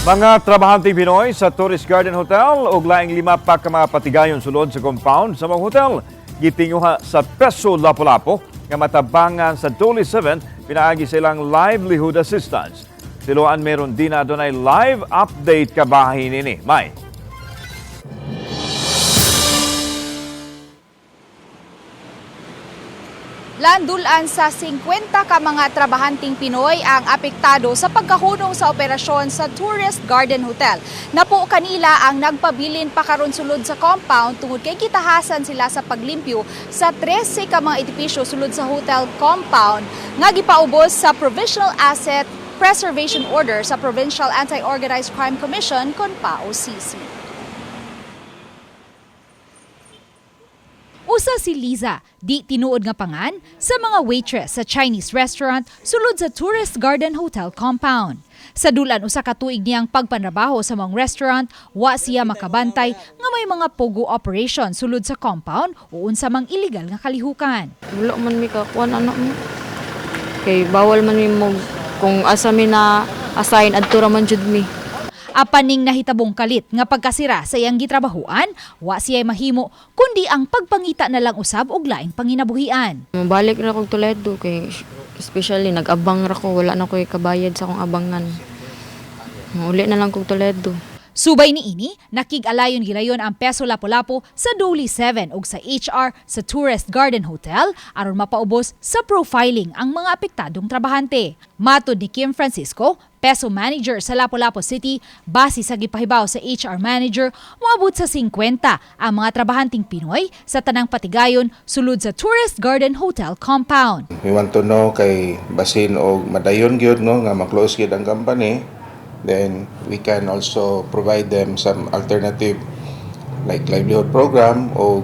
Mga trabahante Pinoy sa Tourist Garden Hotel ug laing lima pa ka mga patigayon sulod sa compound sa mga hotel gitinguha sa Peso Lapu-Lapu nga matabangan sa Dole 7 pinaagi silang livelihood assistance. Siluan meron din na adunay live update kabahin nini. May. Landulan sa 50 ka mga trabahanteng Pinoy ang apektado sa pagkahunong sa operasyon sa Tourist Garden Hotel. Napo kanila ang nagpabilin pa karon sulod sa compound tungod kay gitahasan sila sa paglimpyo sa 13 ka mga edipisyo sulod sa hotel compound nga gipaubos sa Provisional Asset Preservation Order sa Provincial Anti-Organized Crime Commission kon PAOCC. Usa si Liza, di tinuod nga pangan sa mga waitress sa Chinese restaurant sulod sa Tourist Garden Hotel compound. Sa dulan usa ka tuig niyang pagpanrabaho sa mga restaurant, wa siya makabantay nga may mga pogo operation sulod sa compound o unsa mang illegal nga kalihukan. Wala man mi kakuan anak mo. Kay bawal man mi mo kung asa mi na assign adto ra man jud mi. Apan ning nahitabong kalit nga pagkasira sa iyang gitrabahuan, wa siya mahimo kundi ang pagpangita na lang usab og laing panginabuhian. Mabalik ra kog Toledo kay especially nag-abang ra ko, wala na ko'y kabayad sa akong abangan. Uli na lang kog Toledo. Subay ni ini, nakig-alayon gilayon ang Peso Lapu-Lapu sa Dole 7 ug sa HR sa Tourist Garden Hotel aron mapaubos sa profiling ang mga apektadong trabahante. Matod ni Kim Francisco, Peso Manager sa Lapu-Lapu City, base sa gipahibaw sa HR Manager, moabot sa 50 ang mga trabahanteng Pinoy sa tanang patigayon sulod sa Tourist Garden Hotel compound. We want to know kay basin og madayon gyud, no, nga ma-close gyud ang company, then we can also provide them some alternative like livelihood program o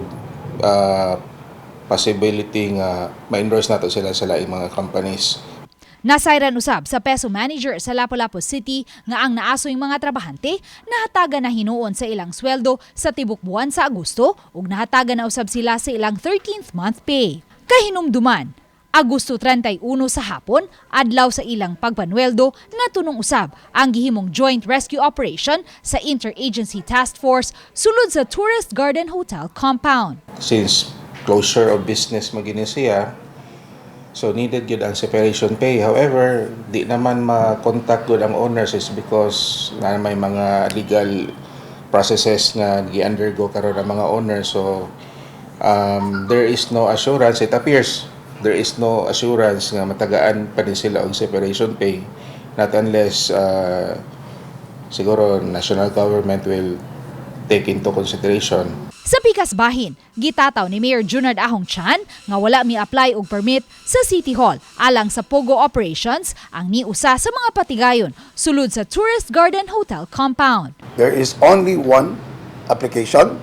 possibility nga ma-endorse nato sila sa laing mga companies. Nasayran usab sa Peso Manager sa Lapu-Lapu City nga ang naasoy mga trabahante nahatagan na hinuon sa ilang sweldo sa tibok buwan sa Agosto ug nahatagan na usab sila sa ilang 13th month pay. Kahinumduman, Agosto 31 sa hapon, adlaw sa ilang pagpanweldo, natunong usab ang gihimong joint rescue operation sa Interagency Task Force sulod sa Tourist Garden Hotel compound. Since closure of business magini siya, so needed gyud ang separation pay. However, di naman ma-contact gyud ang owners is because na may mga legal processes nga gi-undergo karon ang mga owners, so there is no assurance, it appears there is no assurance nga matagaan pa din sila og separation pay, not unless siguro national government will take into consideration. Sa pikas bahin, gitataw ni Mayor Junard Ahong Chan nga wala mi-apply og permit sa City Hall alang sa Pogo operations ang niusa sa mga patigayon sulod sa Tourist Garden Hotel compound. There is only one application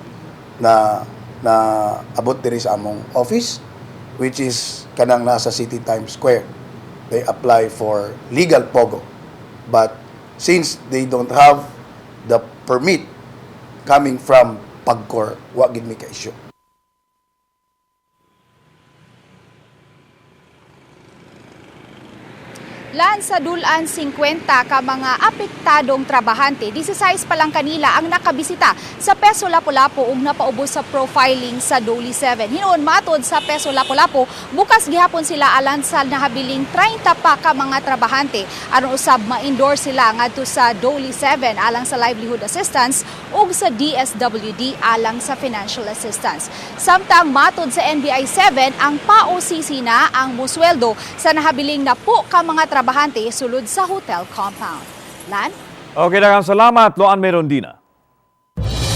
na na abot diri sa among office, which is kanang nasa City Times Square. They apply for legal pogo. But since they don't have the permit coming from PAGCOR, wa gid mi ka-issue. Lan sa dulan 50 ka mga apektadong trabahante, 16 pa lang kanila ang nakabisita sa Peso Lapu-Lapu ug napaubos sa profiling sa Dole 7. Hinuon matod sa Peso Lapu-Lapu, bukas gihapon sila alang sa nahabiling 30 pa ka mga trabahante aron usab ma-endorse sila ngadto sa Dole 7 alang sa livelihood assistance ug sa DSWD alang sa financial assistance. Samtang matod sa NBI 7, ang PAOCC na ang musweldo sa nahabiling na po ka mga trabahante sulod sa hotel compound. Lan? Okay, daghang salamat, Loan Merondina.